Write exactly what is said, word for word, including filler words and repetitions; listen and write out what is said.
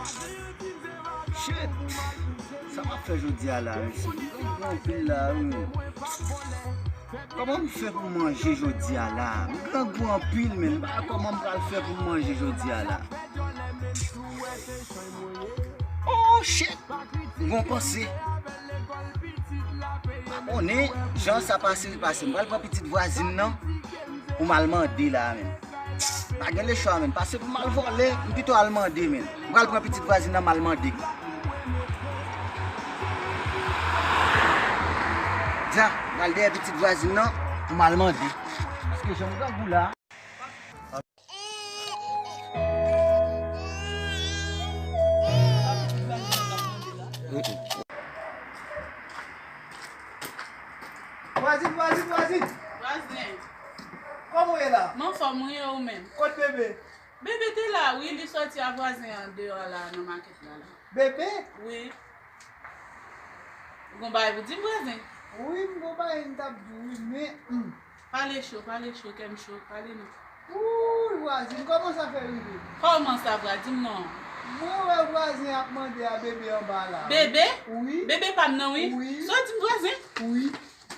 Shit! Sa m ap fè jodi a la, mesye? M grangou anpil la, wi. Kòman m fè pou manje jodi a la? M grangou anpil, men m pa wè kòman m pral fè pou m manje jodi a la. Oh, shit! M gon panse. Pa konnen jan sa pase, pase. M pral pran pitit vwazin nan pou m al mande la, men. Pa gen lechwa, men. Pase pou m al vòlè, m pito al mande, men. M pral pran pitit vwazin nan, m al mande. Dja, m al dèyè pitit vwazin nan pou m al mande. Paske jan m grangou la. Vwazin, vwazin, vwazin! Vwazen. Kòman w ye la? M anfòm, wi, e ou menm? Kot bebe? Bebe te la, wi, li sòti a vwazen an deyò la, nan makèt la, la. Bebe? Wi. Ou gon bagay pou di m, vwazen? Wi, m gon bagay m t ap di w, wi, men, hmm. Pale cho, pale cho, kè m cho, pale non. Wouy, vwazin, kòman sa fè rive? Kòman sa, vwa, di m non. Mwen wè vwazen ap mande a bebe anba la. Bebe? Wi. Bebe pa m nan, wi. Wi. Sa w di m, vwazen? Wi.